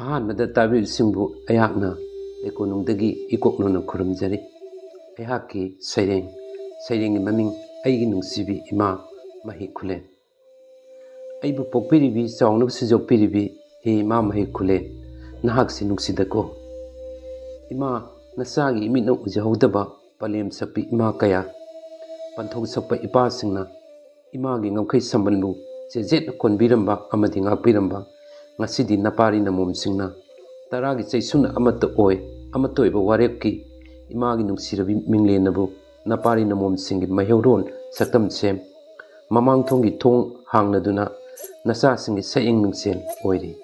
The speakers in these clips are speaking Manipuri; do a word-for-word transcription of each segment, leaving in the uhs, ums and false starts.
ꯑꯍꯥꯟꯕꯗ ꯇꯥꯕꯤꯔꯤꯕꯁꯤꯡꯕꯨ ꯑꯩꯍꯥꯛꯅ ꯂꯩꯀꯣꯅꯨꯡꯗꯒꯤ ꯏꯀꯣꯛꯅꯣꯅ ꯈꯨꯔꯨꯝꯖꯔꯤ꯫ ꯑꯩꯍꯥꯛꯀꯤ ꯁꯩꯔꯦꯡ, ꯁꯩꯔꯦꯡꯒꯤ ꯃꯃꯤꯡ ꯑꯩꯒꯤ ꯅꯨꯡꯁꯤꯕꯤ ꯏꯃꯥ ꯃꯍꯩ ꯈꯨꯂꯦꯟ꯫ ꯑꯩꯕꯨ ꯄꯣꯛꯄꯤꯔꯤꯕꯤ, ꯆꯥꯎꯅꯕꯁꯨ ꯌꯣꯛꯄꯤꯔꯤꯕꯤ ꯍꯦ ꯏꯃꯥ ꯃꯍꯩ ꯈꯨꯂꯦꯟ, ꯅꯍꯥꯛꯁꯤ ꯅꯨꯡꯁꯤꯗꯀꯣ꯫ ꯏꯃꯥ, ꯅꯆꯥꯒꯤ ꯏꯃꯤꯠꯅ ꯎꯖꯍꯧꯗꯕ ꯄꯂꯦꯝ ꯁꯛꯄꯤ ꯏꯃꯥ ꯀꯌꯥ, ꯄꯟꯊꯧ ꯁꯛꯄ ꯏꯄꯥꯁꯤꯡꯅ ꯏꯃꯥꯒꯤ ꯉꯝꯈꯩ ꯁꯝꯕꯜꯕꯨ ꯆꯦꯖꯦꯠꯅ ꯀꯣꯟꯕꯤꯔꯝꯕ ꯑꯃꯗꯤ ꯉꯥꯛꯄꯤꯔꯝꯕ, ꯉꯁꯤꯗꯤ ꯅꯄꯥꯔꯤ ꯅꯃꯣꯝꯁꯤꯡꯅ ꯇꯔꯥꯒꯤ ꯆꯩꯁꯨꯅ ꯑꯃꯠꯇ ꯑꯣꯏ, ꯑꯃꯠꯇ ꯑꯣꯏꯕ ꯋꯥꯔꯦꯞꯀꯤ ꯏꯃꯥꯒꯤ ꯅꯨꯡꯁꯤꯔꯕꯤ ꯃꯤꯡꯂꯦꯟ ꯑꯕꯨ ꯅꯄꯥꯔꯤ ꯅꯃꯣꯝꯁꯤꯡꯒꯤ ꯃꯩꯍꯧꯔꯣꯟ ꯁꯛꯇꯝ ꯁꯦꯝ, ꯃꯃꯥꯡ ꯊꯣꯡꯒꯤ ꯊꯣꯡ ꯍꯥꯡꯅꯗꯨꯅ ꯅꯆꯥꯁꯤꯡꯒꯤ ꯁꯛꯌꯦꯡ ꯃꯤꯡꯁꯦꯟ ꯑꯣꯏꯔꯤ꯫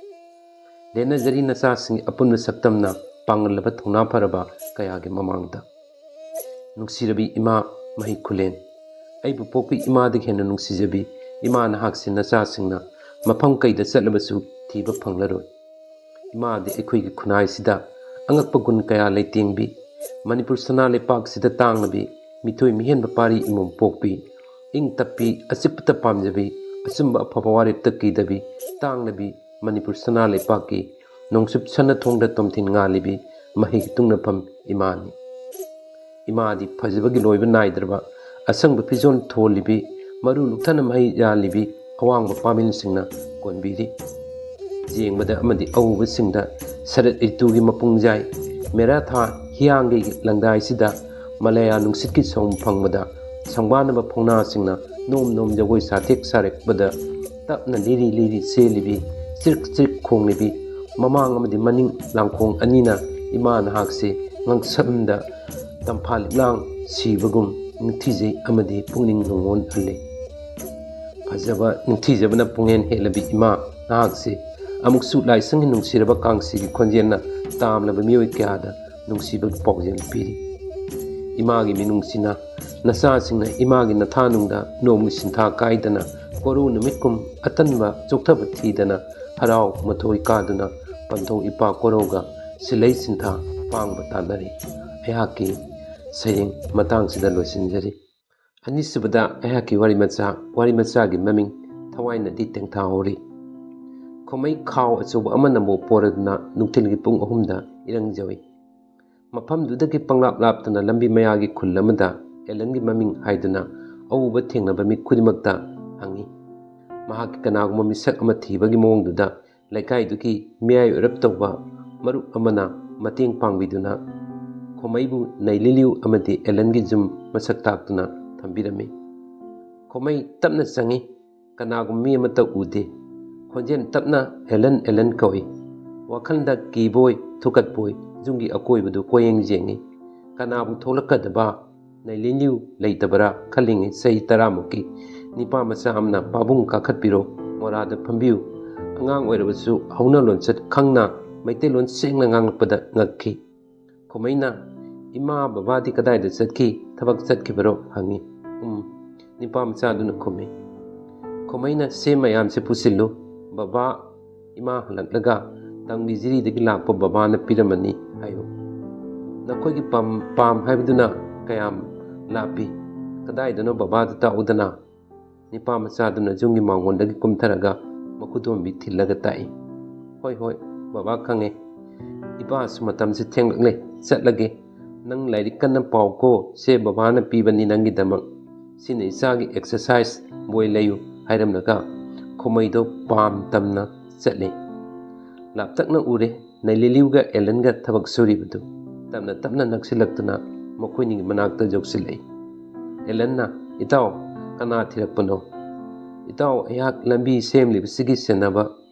ꯂꯦꯟꯅꯖꯔꯤ ꯅꯆꯥꯁꯤꯡꯒꯤ ꯑꯄꯨꯟꯕ ꯁꯛꯇꯝꯅ ꯄꯥꯡꯒꯜꯂꯕ ꯊꯧꯅꯥ ꯐꯔꯕ ꯀꯌꯥꯒꯤ ꯃꯃꯥꯡꯗ꯫ ꯅꯨꯡꯁꯤꯔꯕꯤ ꯏꯃꯥ ꯃꯍꯩ ꯈꯨꯂꯦꯟ, ꯑꯩꯕꯨ ꯄꯣꯛꯄꯤ ꯏꯃꯥꯗꯒꯤ ꯍꯦꯟꯅ ꯅꯨꯡꯁꯤꯖꯕꯤ ꯏꯃꯥ ꯅꯍꯥꯛꯁꯤ ꯅꯆꯥꯁꯤꯡꯅ ꯃꯐꯝ ꯀꯩꯗ ꯆꯠꯂꯕꯁꯨ ꯊꯤꯕ ꯐꯪꯂꯔꯣꯏ꯫ ꯏꯃꯥꯗꯤ ꯑꯩꯈꯣꯏꯒꯤ ꯈꯨꯟꯅꯥꯏꯁꯤꯗ ꯑꯉꯛꯄ ꯒꯨꯟ ꯀꯌꯥ ꯂꯩꯇꯦꯡꯕꯤ, ꯃꯅꯤꯄꯨꯔ ꯁꯅꯥ ꯂꯩꯄꯥꯛꯁꯤꯗ ꯇꯥꯡꯂꯕꯤ, ꯃꯤꯊꯣꯏ ꯃꯤꯍꯦꯟꯕ ꯄꯥꯔꯤ ꯏꯃꯨꯡ ꯄꯣꯛꯄꯤ, ꯏꯪ ꯇꯞꯄꯤ, ꯑꯆꯤꯛꯄꯇ ꯄꯥꯝꯖꯕꯤ, ꯑꯆꯨꯝꯕ ꯑꯐꯕ ꯋꯥꯔꯦꯞꯇ ꯀꯤꯗꯕꯤ, ꯇꯥꯡꯂꯕꯤ, ꯃꯅꯤꯄꯨꯔ ꯁꯅꯥ ꯂꯩꯄꯥꯛꯀꯤ ꯅꯣꯡꯆꯨꯞ ꯁꯅꯥ ꯊꯣꯡꯗ ꯇꯣꯝꯊꯤꯟ ꯉꯥꯜꯂꯤꯕꯤ ꯃꯍꯩꯒꯤ ꯇꯨꯡꯅꯐꯝ ꯏꯃꯥꯅꯤ꯫ ꯏꯃꯥꯗꯤ ꯐꯖꯕꯒꯤ ꯂꯣꯏꯕ ꯅꯥꯏꯗ꯭ꯔꯕ ꯑꯁꯪꯕ ꯐꯤꯖꯣꯜ ꯊꯣꯜꯂꯤꯕꯤ, ꯃꯔꯨ ꯂꯨꯛꯊꯅ ꯃꯍꯩ ꯌꯥꯜꯂꯤꯕꯤ ꯑꯋꯥꯡꯕ ꯄꯥꯃꯦꯟꯁꯤꯡꯅ ꯀꯣꯟꯕꯤꯔꯤ꯫ ꯌꯦꯡꯕꯗ ꯑꯃꯗꯤ ꯑꯎꯕꯁꯤꯡꯗ ꯁꯔꯠ ꯔꯤꯇꯨꯒꯤ ꯃꯄꯨꯡꯖꯥꯏ ꯃꯦꯔꯥ ꯊꯥ ꯍꯤꯌꯥꯡꯒꯩꯒꯤ ꯂꯪꯗꯥꯏꯁꯤꯗ ꯃꯂꯌꯥ ꯅꯨꯡꯁꯤꯠꯀꯤ ꯁꯣꯝ ꯐꯪꯕꯗ ꯁꯪꯕꯥꯅꯕ ꯐꯧꯅꯥꯁꯤꯡꯅ ꯅꯣꯝ ꯅꯣꯝ ꯖꯒꯣꯏ ꯁꯥꯊꯦꯛ ꯁꯥꯔꯛꯄꯗ ꯇꯞꯅ ꯂꯤꯔꯤ ꯂꯤꯔꯤ ꯆꯦꯜꯂꯤꯕꯤ, ꯆꯤꯔꯤꯛ ꯆꯤꯔꯤꯛ ꯈꯣꯡꯂꯤꯕꯤ ꯃꯃꯥꯡ ꯑꯃꯗꯤ ꯃꯅꯤꯡ ꯂꯥꯡꯈꯣꯡ ꯑꯅꯤꯅ ꯏꯃꯥ ꯅꯍꯥꯛꯁꯤ ꯉꯥꯡꯁꯝꯗ ꯇꯝꯐꯥ ꯂꯤꯛꯂꯥꯡ ꯁꯤꯕꯒꯨꯝ ꯅꯤꯡꯊꯤꯖꯩ ꯑꯃꯗꯤ ꯄꯨꯛꯅꯤꯡ ꯅꯨꯡꯉꯣꯟꯍꯜꯂꯤ꯫ ꯐꯖꯕ ꯅꯤꯡꯊꯤꯖꯕꯅ ꯄꯨꯡꯍꯦꯟ ꯍꯦꯜꯂꯕꯤ ꯏꯃꯥ ꯅꯍꯥꯛꯁꯤ ꯑꯃꯨꯛꯁꯨ ꯂꯥꯏꯁꯪꯒꯤ ꯅꯨꯡꯁꯤꯔꯕ ꯀꯥꯡꯁꯤꯒꯤ ꯈꯣꯟꯖꯦꯜꯅ ꯇꯥꯝꯂꯕ ꯃꯤꯑꯣꯏ ꯀꯌꯥꯗ ꯅꯨꯡꯁꯤꯕꯒꯤ ꯄꯥꯎꯖꯦꯜ ꯄꯤꯔꯤ꯫ ꯏꯃꯥꯒꯤ ꯃꯤꯅꯨꯡꯁꯤꯅ ꯅꯆꯥꯁꯤꯡꯅ ꯏꯃꯥꯒꯤ ꯅꯊꯥꯅꯨꯡꯗ ꯅꯣꯡꯃꯒꯤ ꯁꯤꯟꯊꯥ ꯀꯥꯏꯗꯅ ꯀꯣꯔꯧ ꯅꯨꯃꯤꯠꯀꯨꯝ ꯑꯇꯟꯕ ꯆꯣꯛꯊꯕ ꯊꯤꯗꯅ ꯍꯔꯥꯎ ꯃꯊꯣꯏ ꯀꯥꯗꯨꯅ ꯄꯟꯊꯧ ꯏꯄꯥ ꯀꯣꯔꯧꯒ ꯁꯤꯜꯂꯩ ꯁꯤꯟꯊꯥ ꯄꯥꯡꯕ ꯇꯥꯟꯅꯔꯤ꯫ ꯑꯩꯍꯥꯛꯀꯤ ꯁꯩꯔꯦꯡ ꯃꯇꯥꯡꯁꯤꯗ ꯂꯣꯏꯁꯤꯟꯖꯔꯤ꯫ ꯑꯅꯤꯁꯨꯕꯗ ꯑꯩꯍꯥꯛꯀꯤ ꯋꯥꯔꯤ ꯃꯆꯥ, ꯋꯥꯔꯤ ꯃꯆꯥꯒꯤ ꯃꯃꯤꯡ ꯊꯋꯥꯏꯅꯗꯤ ꯇꯦꯡꯊꯥꯍꯧꯔꯤ꯫ ꯈꯣꯃꯩ ꯈꯥꯎ ꯑꯆꯧꯕ ꯑꯃꯅ ꯃꯣꯞ ꯄꯣꯔꯗꯨꯅ ꯅꯨꯡꯊꯤꯜꯒꯤ ꯄꯨꯡ ꯑꯍꯨꯝꯗ ꯏꯔꯪꯖꯧꯏ꯫ ꯃꯐꯝꯗꯨꯗꯒꯤ ꯄꯪꯂꯥꯞ ꯂꯥꯞꯇꯅ ꯂꯝꯕꯤ ꯃꯌꯥꯒꯤ ꯈꯨꯜ ꯑꯃꯗ ꯑꯦꯂꯟꯒꯤ ꯃꯃꯤꯡ ꯍꯥꯏꯗꯨꯅ ꯑꯎꯕ ꯊꯦꯡꯅꯕ ꯃꯤ ꯈꯨꯗꯤꯡꯃꯛꯇ ꯍꯪꯉꯤ꯫ ꯃꯍꯥꯛꯀꯤ ꯀꯅꯥꯒꯨꯝꯕ ꯃꯤꯁꯛ ꯑꯃ ꯊꯤꯕꯒꯤ ꯃꯑꯣꯡꯗꯨꯗ ꯂꯩꯀꯥꯏꯗꯨꯒꯤ ꯃꯤꯌꯥꯏ ꯑꯣꯏꯔꯞ ꯇꯧꯕ ꯃꯔꯨꯞ ꯑꯃꯅ ꯃꯇꯦꯡ ꯄꯥꯡꯕꯤꯗꯨꯅ ꯈꯣꯃꯩꯕꯨ ꯅꯩꯂꯤꯂꯤꯌꯨ ꯑꯃꯗꯤ ꯑꯦꯂꯟꯒꯤ ꯌꯨꯝ ꯃꯁꯛ ꯇꯥꯛꯇꯨꯅ ꯊꯝꯕꯤꯔꯝꯃꯤ꯫ ꯈꯣꯃꯩ ꯇꯞꯅ ꯆꯪꯉꯤ꯫ ꯀꯅꯥꯒꯨꯝꯕ ꯃꯤ ꯑꯃꯠꯇ ꯎꯗꯦ꯫ ꯈꯣꯟꯖꯦꯜ ꯇꯞꯅ "ꯑꯦꯂꯟ, ꯑꯦꯂꯟ" ꯀꯧꯏ꯫ ꯋꯥꯈꯜꯗ ꯀꯤꯕꯣꯏ ꯊꯨꯀꯠꯄꯣꯏ ꯌꯨꯝꯒꯤ ꯑꯀꯣꯏꯕꯗꯨ ꯀꯣꯏꯌꯦꯡ ꯌꯦꯡꯉꯤ꯫ ꯀꯅꯥꯕꯨ ꯊꯣꯛꯂꯛꯀꯗꯕ ꯅꯩꯂꯤꯂꯤꯌꯨ ꯂꯩꯇꯕꯔꯥ ꯈꯜꯂꯤꯉꯩ ꯆꯍꯤ ꯇꯔꯥꯃꯨꯛꯀꯤ ꯅꯤꯄꯥ ꯃꯆꯥ ꯑꯃꯅ "ꯄꯥꯕꯨꯡ ꯀꯥꯈꯠꯄꯤꯔꯣ, ꯃꯣꯔꯥꯗ ꯐꯝꯕꯤꯌꯨ", ꯑꯉꯥꯡ ꯑꯣꯏꯔꯕꯁꯨ ꯍꯧꯅ ꯂꯣꯟꯆꯠ ꯈꯪꯅ ꯃꯩꯇꯩꯂꯣꯟ ꯁꯦꯡꯅ ꯉꯥꯡꯂꯛꯄꯗ ꯉꯛꯈꯤ꯫ ꯈꯣꯃꯩꯅ "ꯏꯃꯥ ꯕꯕꯥꯗꯤ ꯀꯗꯥꯏꯗ ꯆꯠꯈꯤ? ꯊꯕꯛ ꯆꯠꯈꯤꯕꯔꯣ?" ꯍꯪꯉꯤ꯫ "ꯎꯝ", ꯅꯤꯄꯥ ꯃꯆꯥꯗꯨꯅ ꯈꯨꯝꯃꯤ꯫ ꯈꯣꯃꯩꯅ "ꯁꯦ ꯃꯌꯥꯝꯁꯦ ꯄꯨꯁꯤꯜꯂꯨ, ꯕꯕꯥ ꯏꯃꯥ ꯍꯜꯂꯛꯂꯒ ꯇꯝꯒꯤ ꯖꯤꯔꯤꯗꯒꯤ ꯂꯥꯛꯄ ꯕꯕꯥꯅ ꯄꯤꯔꯝꯃꯅꯤ ꯍꯥꯏꯌꯨ꯫ ꯅꯈꯣꯏꯒꯤ ꯄꯥꯝ, ꯄꯥꯝ ꯍꯥꯏꯕꯗꯨꯅ ꯀꯌꯥꯝ ꯂꯥꯞꯄꯤ? ꯀꯗꯥꯏꯗꯅꯣ ꯕꯕꯥꯗ ꯇꯥꯛꯎꯗꯅ?" ꯅꯤꯄꯥ ꯃꯆꯥꯗꯨꯅ ꯌꯨꯝꯒꯤ ꯃꯥꯡꯒꯣꯟꯗꯒꯤ ꯀꯨꯝꯊꯔꯒ ꯃꯈꯨꯗꯣꯝꯕꯤ ꯊꯤꯜꯂꯒ ꯇꯥꯛꯏ꯫ "ꯍꯣꯏ, ꯍꯣꯏ, ꯕꯕꯥ ꯈꯪꯉꯦ꯫ ꯏꯄꯥꯁꯨ ꯃꯇꯝꯁꯦ ꯊꯦꯡꯂꯛꯂꯦ, ꯆꯠꯂꯒꯦ꯫ ꯅꯪ ꯂꯥꯏꯔꯤꯛ ꯀꯟꯅ ꯄꯥꯎꯀꯣ, ꯁꯦ ꯕꯕꯥꯅ ꯄꯤꯕꯅꯤ ꯅꯪꯒꯤꯗꯃꯛ꯫ ꯁꯤꯅ ꯏꯆꯥꯒꯤ ꯑꯦꯛꯁꯔꯁꯥꯏꯁ ꯕꯣꯏ, ꯂꯩꯌꯨ", ꯍꯥꯏꯔꯝꯂꯒ ꯈꯣꯃꯩꯗꯣ ꯄꯥꯝ ꯇꯝꯅ ꯆꯠꯂꯤ꯫ ꯂꯥꯞꯇꯛꯅ ꯎꯔꯦ ꯅꯩꯂꯤꯂꯤꯌꯨꯒ ꯑꯦꯂꯟꯒ ꯊꯕꯛ ꯁꯨꯔꯤꯕꯗꯨ꯫ ꯇꯞꯅ ꯇꯞꯅ ꯅꯛꯁꯤꯜꯂꯛꯇꯨꯅ ꯃꯈꯣꯏꯅꯤꯒꯤ ꯃꯅꯥꯛꯇ ꯌꯧꯁꯤꯜꯂꯛꯏ꯫ ꯑꯦꯂꯟꯅ, "ꯏꯇꯥꯎ, ꯀꯅꯥ ꯊꯤꯔꯛꯄꯅꯣ?" "ꯏꯇꯥꯎ, ꯑꯩꯍꯥꯛ ꯂꯝꯕꯤ ꯁꯦꯝꯂꯤꯕꯁꯤꯒꯤ ꯁꯦꯟꯅꯕ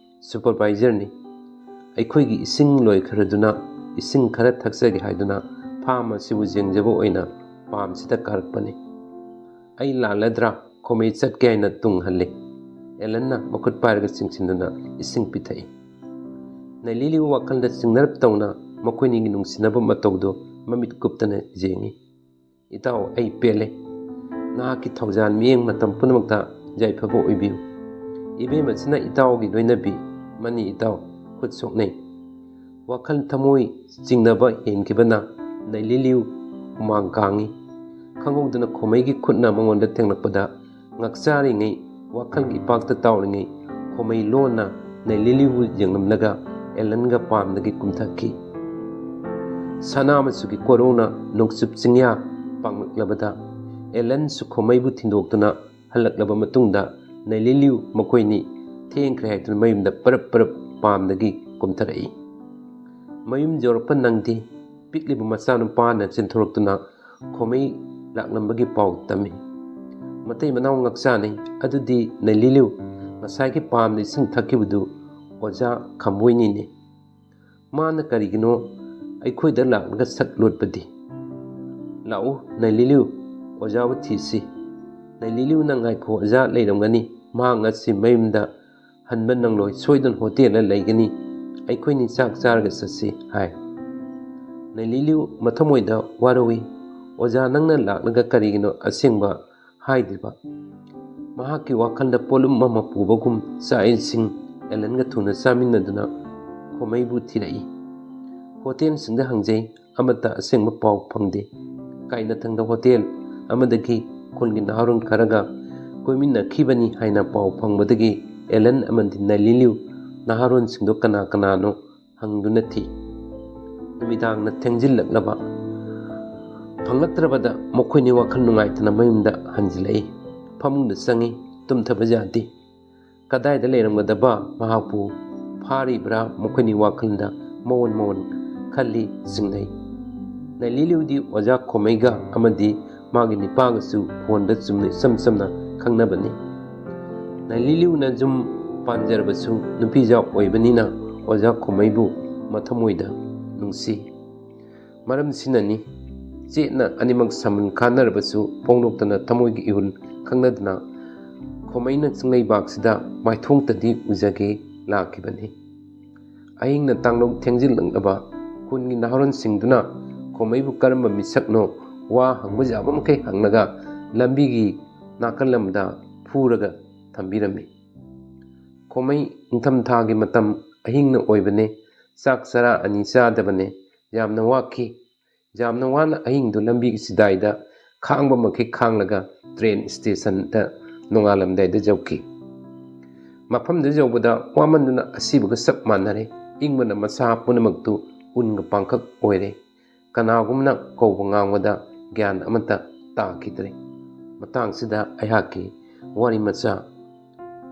ꯁꯨꯄꯔꯚꯥꯏꯖꯔꯅꯤ꯫ ꯑꯩꯈꯣꯏꯒꯤ ꯏꯁꯤꯡ ꯂꯣꯏꯈ꯭ꯔꯗꯨꯅ ꯏꯁꯤꯡ ꯈꯔ ꯊꯛꯆꯒꯦ ꯍꯥꯏꯗꯨꯅ ꯐꯥꯝ ꯑꯁꯤꯕꯨ ꯌꯦꯡꯖꯕ ꯑꯣꯏꯅ ꯄꯥꯝꯁꯤꯗ ꯀꯥꯔꯛꯄꯅꯤ꯫ ꯑꯩ ꯂꯥꯜꯂꯗ꯭ꯔꯥ?" ꯈꯣꯃꯩ ꯆꯠꯀꯦ ꯍꯥꯏꯅ ꯇꯨꯡ ꯍꯜꯂꯤ꯫ ꯑꯦꯂꯟꯅ ꯃꯈꯨꯠ ꯄꯥꯏꯔꯒ ꯆꯤꯡꯁꯤꯟꯗꯨꯅ ꯏꯁꯤꯡ ꯄꯤꯊꯛꯏ꯫ ꯅꯩꯂꯤꯂꯤꯌꯨ ꯋꯥꯈꯜꯗ ꯆꯤꯡꯅꯔꯞ ꯇꯧꯅ ꯃꯈꯣꯏꯅꯤꯒꯤ ꯅꯨꯡꯁꯤꯅꯕ ꯃꯇꯧꯗꯨ ꯃꯃꯤꯠ ꯀꯨꯞꯇꯅ ꯌꯦꯡꯏ꯫ "ꯏꯇꯥꯎ, ꯑꯩ ꯄꯦꯜꯂꯦ꯫ ꯅꯍꯥꯛꯀꯤ ꯊꯧꯖꯥꯜ ꯃꯤꯠꯌꯦꯡ ꯃꯇꯝ ꯄꯨꯝꯅꯃꯛꯇ ꯌꯥꯏꯐꯕ ꯑꯣꯏꯕꯤꯌꯨ꯫ ꯏꯕꯦꯝꯃꯁꯤꯅ ꯏꯇꯥꯎꯒꯤ ꯂꯣꯏꯅꯕꯤ꯫ ꯃꯅꯤ ꯏꯇꯥꯎ, ꯈꯨꯠ ꯁꯣꯛꯅꯩ꯫" ꯋꯥꯈꯜ ꯊꯃꯣꯏ ꯆꯤꯡꯅꯕ ꯍꯦꯟꯈꯤꯕꯅ ꯅꯩꯂꯤꯂꯤꯌꯨ ꯍꯨꯃꯥꯡ ꯀꯥꯡꯏ꯫ ꯈꯪꯍꯧꯗꯅ ꯈꯣꯃꯩꯒꯤ ꯈꯨꯠꯅ ꯃꯉꯣꯟꯗ ꯊꯦꯡꯂꯛꯄꯗ ꯉꯛꯆꯥꯔꯤꯉꯩ, ꯋꯥꯈꯜꯒꯤ ꯏꯄꯥꯛꯇ ꯇꯥꯎꯔꯤꯉꯩ, ꯈꯣꯃꯩ ꯂꯣꯟꯅ ꯅꯩꯂꯤꯂꯤꯕꯨ ꯌꯦꯡꯂꯝꯂꯒ ꯑꯦꯂꯟꯒ ꯄꯥꯝꯗꯒꯤ ꯀꯨꯝꯊꯈꯤ꯫ ꯁꯅꯥ ꯃꯆꯨꯒꯤ ꯀꯣꯔꯧꯅ ꯅꯣꯡꯆꯨꯞ ꯆꯤꯡꯌꯥ ꯄꯥꯡꯂꯛꯂꯕꯗ ꯑꯦꯂꯟꯁꯨ ꯈꯣꯃꯩꯕꯨ ꯊꯤꯟꯗꯣꯛꯇꯨꯅ ꯍꯜꯂꯛꯂꯕ ꯃꯇꯨꯡꯗ ꯅꯩꯂꯤꯂꯤꯎ ꯃꯈꯣꯏꯅꯤ ꯊꯦꯡꯈ꯭ꯔꯦ ꯍꯥꯏꯗꯨꯅ ꯃꯌꯨꯝꯗ ꯄꯔꯞ ꯄꯔꯞ ꯄꯥꯝꯗꯒꯤ ꯀꯨꯝꯊꯔꯛꯏ꯫ ꯃꯌꯨꯝ ꯌꯧꯔꯛꯄ ꯅꯪꯗꯦ꯫ ꯄꯤꯛꯂꯤꯕ ꯃꯆꯥꯅꯨꯄꯥꯅ ꯆꯦꯟꯊꯣꯔꯛꯇꯨꯅ ꯈꯣꯃꯩ ꯂꯥꯛꯂꯝꯕꯒꯤ ꯄꯥꯎ ꯇꯝꯃꯤ꯫ ꯃꯇꯩ ꯃꯅꯥꯎ ꯉꯛꯆꯥꯅꯩ꯫ ꯑꯗꯨꯗꯤ ꯅꯩꯂꯤꯂꯤꯎ, ꯉꯁꯥꯏꯒꯤ ꯄꯥꯝꯗ ꯏꯁꯤꯡ ꯊꯛꯈꯤꯕꯗꯨ ꯑꯣꯖꯥ ꯈꯝꯕꯣꯏꯅꯤꯅꯦ꯫ ꯃꯥꯅ ꯀꯔꯤꯒꯤꯅꯣ ꯑꯩꯈꯣꯏꯗ ꯂꯥꯛꯂꯒ ꯁꯛ ꯂꯣꯠꯄꯗꯤ? ꯂꯥꯛꯎ ꯅꯩꯂꯤꯂꯤꯎ, ꯑꯣꯖꯥꯕꯨ ꯊꯤꯁꯤ꯫ ꯅꯩꯂꯤꯂꯤꯎꯅ ꯉꯥꯏꯈꯣ ꯑꯣꯖꯥ ꯂꯩꯔꯝꯒꯅꯤ, ꯃꯍꯥꯛ ꯉꯁꯤ ꯃꯌꯨꯝꯗ ꯍꯟꯕ ꯅꯪꯂꯣꯏ, ꯁꯣꯏꯗꯅ ꯍꯣꯇꯦꯜꯗ ꯂꯩꯒꯅꯤ, ꯑꯩꯈꯣꯏꯅꯤ ꯆꯥꯛ ꯆꯥꯔꯒ ꯆꯠꯁꯤ ꯍꯥꯏ꯫ ꯅꯩꯂꯤꯂꯤꯎ ꯃꯊꯃꯣꯏꯗ ꯋꯥꯔꯧꯏ꯫ ꯑꯣꯖꯥ ꯅꯪꯅ ꯂꯥꯛꯂꯒ ꯀꯔꯤꯒꯤꯅꯣ ꯑꯁꯦꯡꯕ ꯍꯥꯏꯗ꯭ꯔꯤꯕ? ꯃꯍꯥꯛꯀꯤ ꯋꯥꯈꯜꯗ ꯄꯣꯠꯂꯨꯝ ꯑꯃ ꯄꯨꯕꯒꯨꯝ ꯆꯥꯛ ꯏꯁꯤꯡ ꯑꯦꯂꯟꯒ ꯊꯨꯅ ꯆꯥꯃꯤꯟꯅꯗꯨꯅ ꯈꯣꯃꯩꯕꯨ ꯊꯤꯔꯛꯏ꯫ ꯍꯣꯇꯦꯜꯁꯤꯡꯗ ꯍꯪꯖꯩ, ꯑꯃꯠꯇ ꯑꯁꯦꯡꯕ ꯄꯥꯎ ꯐꯪꯗꯦ꯫ ꯀꯥꯏꯅꯊꯪꯗ ꯍꯣꯇꯦꯜ ꯑꯃꯗꯒꯤ ꯈꯨꯟꯒꯤ ꯅꯍꯥꯔꯣꯜ ꯈꯔꯒ ꯀꯣꯏꯃꯤꯟꯅꯈꯤꯕꯅꯤ ꯍꯥꯏꯅ ꯄꯥꯎ ꯐꯪꯕꯗꯒꯤ ꯑꯦꯂꯟ ꯑꯃꯗꯤ ꯅꯩꯂꯤꯂꯤꯎ ꯅꯍꯥꯔꯣꯜꯁꯤꯡꯗꯣ ꯀꯅꯥ ꯀꯅꯥꯅꯣ ꯍꯪꯗꯨꯅ ꯊꯤ꯫ ꯅꯨꯃꯤꯗꯥꯡꯅ ꯊꯦꯡꯖꯤꯜꯂꯛꯂꯕ꯫ ꯐꯪꯂꯛꯇ꯭ꯔꯕꯗ ꯃꯈꯣꯏꯅꯤ ꯋꯥꯈꯜ ꯅꯨꯡꯉꯥꯏꯇꯅ ꯃꯌꯨꯝꯗ ꯍꯟꯖꯤꯜꯂꯛꯏ꯫ ꯐꯃꯨꯡꯗ ꯆꯪꯉꯤ꯫ ꯇꯨꯝꯊꯕ ꯌꯥꯗꯦ꯫ ꯀꯗꯥꯏꯗ ꯂꯩꯔꯝꯒꯗꯕ ꯃꯍꯥꯛꯄꯨ ꯐꯥꯔꯤꯕ꯭ꯔꯥ ꯃꯈꯣꯏꯅꯤ ꯋꯥꯈꯜꯗ ꯃꯑꯣꯟ ꯃꯑꯣꯟ ꯈꯜꯂꯤ, ꯆꯤꯡꯅꯩ꯫ ꯅꯩꯂꯤꯂꯤꯎꯗꯤ ꯑꯣꯖꯥ ꯈꯣꯃꯩꯒ ꯑꯃꯗꯤ ꯃꯥꯒꯤ ꯅꯤꯄꯥꯒꯁꯨ ꯐꯣꯟꯗ ꯆꯨꯝꯅ ꯏꯆꯝ ꯆꯝꯅ ꯈꯪꯅꯕꯅꯤ꯫ ꯅꯩꯂꯤꯂꯤꯎꯅ ꯌꯨꯝ ꯄꯥꯟꯖꯔꯕꯁꯨ ꯅꯨꯄꯤꯖꯥ ꯑꯣꯏꯕꯅꯤꯅ ꯑꯣꯖꯥ ꯈꯣꯃꯩꯕꯨ ꯃꯊꯃꯣꯏꯗ ꯅꯨꯡꯁꯤ꯫ ꯃꯔꯝꯁꯤꯅꯅꯤ ꯆꯦꯠꯅ ꯑꯅꯤꯃꯛ ꯁꯃꯟ ꯈꯥꯅꯔꯕꯁꯨ ꯐꯣꯡꯗꯣꯛꯇꯅ ꯊꯃꯣꯏꯒꯤ ꯏꯍꯨꯜ ꯈꯪꯅꯗꯅ ꯈꯣꯃꯩꯅ ꯆꯤꯡꯂꯩꯕꯥꯛꯁꯤꯗ ꯃꯥꯏꯊꯣꯡꯇꯗꯤ ꯎꯖꯒꯦ ꯂꯥꯛꯈꯤꯕꯅꯤ꯫ ꯑꯍꯤꯡꯅ ꯇꯥꯡꯂꯧ ꯊꯦꯡꯖꯤꯜꯂꯛꯂꯕ ꯈꯨꯟꯒꯤ ꯅꯍꯥꯔꯣꯜꯁꯤꯡꯗꯨꯅ ꯈꯣꯃꯩꯕꯨ ꯀꯔꯝꯕ ꯃꯤꯁꯛꯅꯣ ꯋꯥ ꯍꯪꯕ ꯌꯥꯕ ꯃꯈꯩ ꯍꯪꯂꯒ ꯂꯝꯕꯤꯒꯤ ꯅꯥꯀꯜ ꯑꯃꯗ ꯐꯨꯔꯒ ꯊꯝꯕꯤꯔꯝꯃꯤ꯫ ꯈꯣꯃꯩ ꯅꯤꯡꯊꯝꯊꯥꯒꯤ ꯃꯇꯝ ꯑꯍꯤꯡꯅ ꯑꯣꯏꯕꯅꯦ꯫ ꯆꯥꯛ ꯆꯔꯥ ꯑꯅꯤ ꯆꯥꯗꯕꯅꯦ꯫ ꯌꯥꯝꯅ ꯋꯥꯈꯤ꯫ ꯌꯥꯝꯅ ꯋꯥꯅ ꯑꯍꯤꯡꯗꯨ ꯂꯝꯕꯤꯒꯤ ꯆꯤꯗꯥꯏꯗ ꯈꯥꯡꯕ ꯃꯈꯩ ꯈꯥꯡꯂꯒ ꯇ꯭ꯔꯦꯟ ꯁ꯭ꯇꯦꯁꯟꯗ ꯅꯣꯡꯉꯥꯜꯂꯝꯗꯥꯏꯗ ꯌꯧꯈꯤ꯫ ꯃꯐꯝꯗꯨ ꯌꯧꯕꯗ ꯋꯥꯃꯟꯗꯨꯅ ꯑꯁꯤꯕꯒ ꯆꯞ ꯃꯥꯟꯅꯔꯦ꯫ ꯏꯪꯕꯅ ꯃꯁꯥ ꯄꯨꯝꯅꯃꯛꯇꯨ ꯎꯟꯒ ꯄꯥꯡꯈꯛ ꯑꯣꯏꯔꯦ꯫ ꯀꯅꯥꯒꯨꯝꯅ ꯀꯧꯕ ꯉꯥꯡꯕꯗ ꯒ꯭ꯌꯥꯟ ꯑꯃꯠꯇ ꯇꯥꯈꯤꯗ꯭ꯔꯦ꯫ ꯃꯇꯥꯡꯁꯤꯗ ꯑꯩꯍꯥꯛꯀꯤ ꯋꯥꯔꯤ ꯃꯆꯥ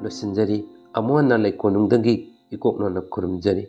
ꯂꯣꯏꯁꯤꯟꯖꯔꯤ꯫ ꯑꯃꯨꯛ ꯍꯟꯅ ꯂꯩꯀꯣꯟꯅꯨꯡꯗꯒꯤ ꯏꯀꯣꯛꯅꯅ ꯈꯨꯔꯨꯝꯖꯔꯤ꯫